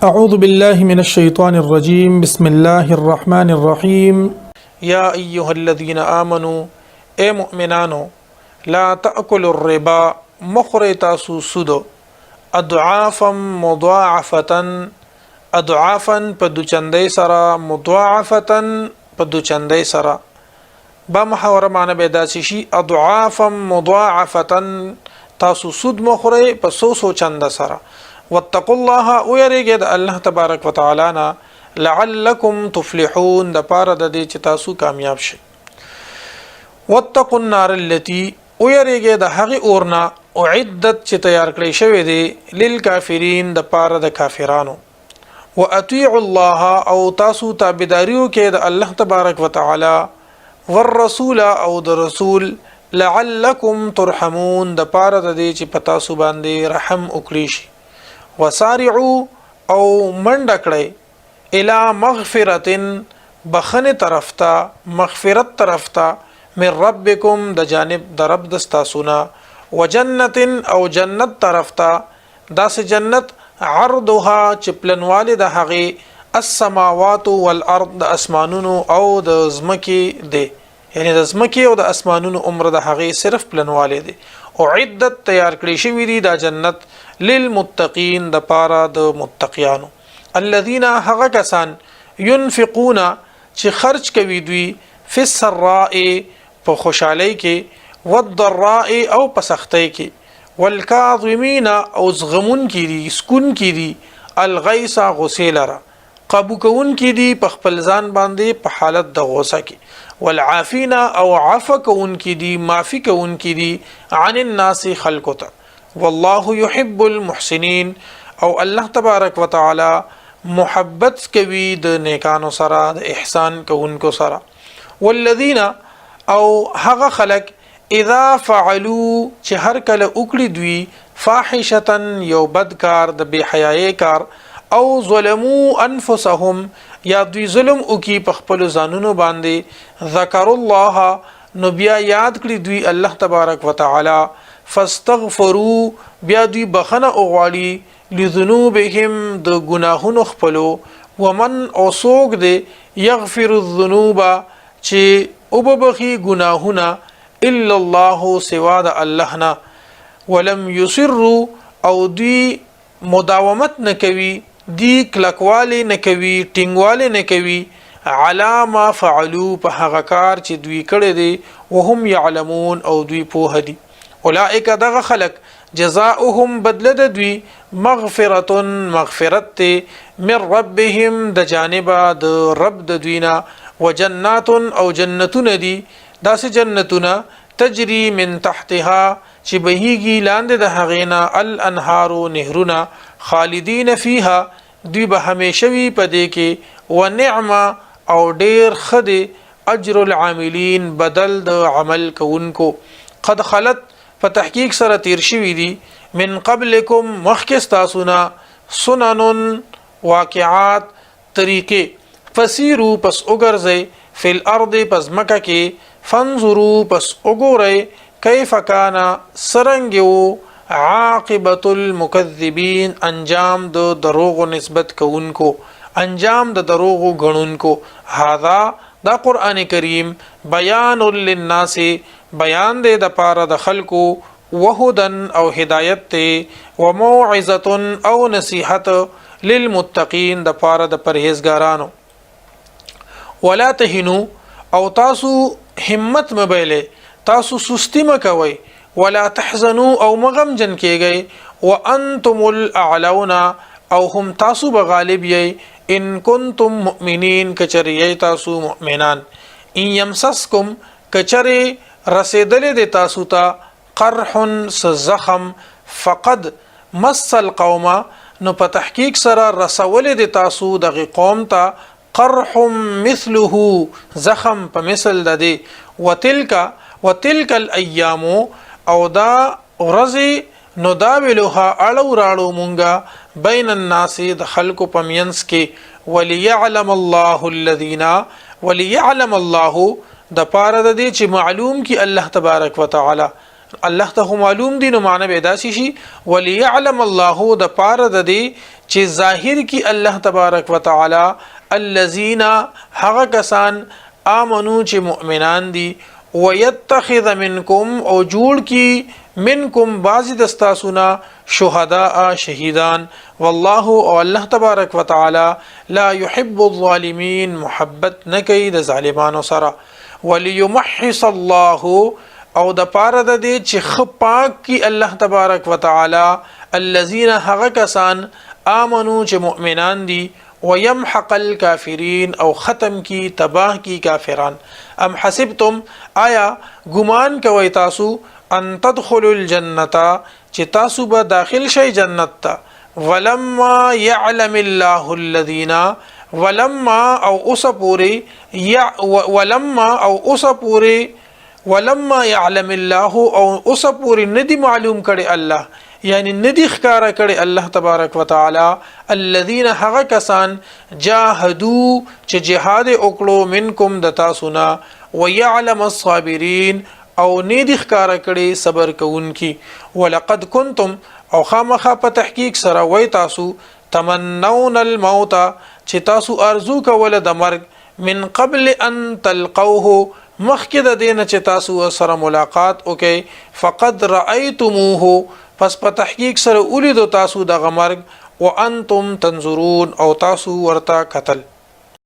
أعوذ بالله من الشيطان الرجيم، بسم الله الرحمن الرحيم. يا أيها الذين آمنوا، اے مؤمنانو، لا تأكلوا الربا، مخری تاسو سود، اضعافا مضاعفة، اضعافا په دوچندۍ سره، مضاعفة په دوچندۍ سره. با محاوره معنی به داسې شي: اضعافا مضاعفه، تاسو سود مخورئ په څو څو چنده سره. واتقوا الله، او یریږئ د الله تبارک وتعالی نه، لعلکم تفلحون، د پاره د دې چې تاسو کامیاب شئ. واتقوا النار التي، او یریږئ د هغې اور نه، اعدت، چې تیار کړی شوی دی، للکافرین، د پاره د کافرانو. واطيعوا الله، او تاسو تابعداري وکړئ د الله تبارک وتعالی، والرسول، او د رسول، لعلکم ترحمون، د پاره د دې چې په تاسو باندې رحم وکړي شي. وسارعوا، او منډه کړئ، الی مغفرة، بخنه طرف ته، مغفرت طرف ته، من ربکم، د جانب د رب د ستاسو نه، وجنت، او جنت طرف ته، داسې جنت، عرضها، چې پلنوالی د هغې، السماوات والارض، د اسمانونو او د ځمکې دی، یعنی د ځمکې او د اسمانونو عمر د هغې صرف پلنوالی دی. او عدت، تیار کړی شوی دی دا جنت، للمتقین، د پاره د متقیانو. الذين، هغه کسان، ينفقون، چې خرج کوي دوی، فی السراء، په خوشحالۍ کې، والضراء، او په سختۍ کې، والکاظمین، او زغمونکي دي، سکونکي دي، الغیث، غصې لره، قابو کوونکي دي په خپل ځان باندې په حالت د غوسه کې، والعافین، او عفو کوونکي دي، معافي کوونکي دي، عن الناس، خلکو ته. والله يحب المحسنین، او الله تبارک وتعالی محبت کوي د نیکانو سره، د احسان کوونکو سره. والذین، او هغه خلک، اذا فعلوا، چې هر کله وکړي دوی، فاحشة، یو بد کار، د بې حیايۍ کار، او ظلمو انفسهم، یا دوی ظلم وکي په خپل ځانونو باندې، ذکر الله، نو بیا یاد کړي دوی الله تبارک وتعالی، فاستغفروا، بیا دوی بخنه وغواړي، لذنوبهم، د ګناهونو خپلو. ومن، او څوک دی، یغفر الذنوب، چې وببخي ګناهونه، الا الله، سوا د الله نه؟ ولم یصروا، او دوی مداومت نه کوي، دی کلکوالی نه کوي، ټینګوالی نه کوي، علی ما فعلو، په هغه کار چې دوی کړی دی، وهم یعلمون، او دوی پوه دي. اولئک، دغه خلک، جزاؤهم، بدله د دوی، مغفرة، مغفرت دی، من ربهم، د جانبه د رب د دوی نه، وجنات، او جنتونه دي، داسې جنتونه، تجري من تحتها، چې بهیږي لاندې د هغې نه، الانهار، نهرونه، خالدین فیها، دوی به همیشه وي په دې کې، ونعم، او ډیر ښه دی، اجر العاملین، بدل د عمل کوونکو. قد خلت، په تحقیق سره تیر شوي دي، من قبلکم، مخکې ستاسو نه، سنن، واقعات، طریقې. فسیرو، پس وګرځئ، فی الارض، پس ځمکه کې، فانظرو، پس وګورئ، کیف کان، څرنګه وو، عاقبت المکذبین، انجام د دروغو نسبت کوونکو، انجام د دروغو ګڼونکو. هذا، دا قرآن کریم، بیان للناس، بیان دی د پاره د خلکو، وهدن، او هدایت دی، وموعظه، او نصیحت، للمتقین، د پاره د پرهیزګارانو. ولا تهنو، او تاسو همت مبایلئ، تاسو سستی مکوئ، ولا تحزنوا، او مغم جن کیږئ، وانتم الاعلون، او هم تاسو به غالب یئ، ان کنتم مؤمنین، کچری یئ تاسو مؤمنان. ان یمسسکم، کچری رسیدلې د تاسو ته، قرح، زخم، فقد مس القوم، نو په تحقیق سره رسولې د تاسو دغه قوم ته، قرح مثله، زخم په مثل د دې. وتلک الایام، او دا ورځې، نداولها، اړو راړو مونږه، بین الناس، د خلکو په مینس کې. وليعلم الله الذين، وليعلم الله، د پاره د دې چې معلوم کی الله تبارک وتعالى الله ته خو معلوم دي، نو معنی به داسې شي، وليعلم الله، د پاره د دې چې ظاهر کی الله تبارک وتعالى الذين، هغه کسان، آمنو، چې مؤمنان دي، ويتخذ منکم، او جوړ کی، منکم، بعضی د ستاسو نه، شهداء، شهیدان. والله، او الله تبارک وتعالى، لا يحب الظالمين، محبت نه کوي د ظالمانو سره. وليمحص الله، او د پاره د دې چې خ پاک کی الله تبارک وتعالى الذين، هغه کسان، آمنو، چې مؤمنان دي، ويمحق الكافرين، او ختم کی، تباه کی کافران. ام حسبتم، آیا ګمان کوي تاسو، ان تدخلوا الجنه، چې تاسو به داخل شئ جنت ته، ولما يعلم الله الذين، ولما او اوس پوری، ولما او اوس پوری، ولما يعلم الله، او اوس پوری ندی معلوم کړي الله، یعنی ندی ښکارا کړي الله تبارک وتعالى الذين، هغه کسان، جاهدو، چې جهاد وکړو، منکم، د تاسو نه، ويعلم الصابرين، او نه دي ښکارا کړي صبر کوونکي. ولقد کنتم، او خامخا په تحقیق سره وای تاسو، تمنون الموت، چې تاسو ارزو کوله د مرګ، من قبل ان تلقوه، مخکې د دینه چې تاسو سره ملاقات وکئ، فقد رأيتموه، پس په تحقیق سره ولیدو تاسو دغه مرګ، وانتم تنظرون، او تاسو ورته کتل.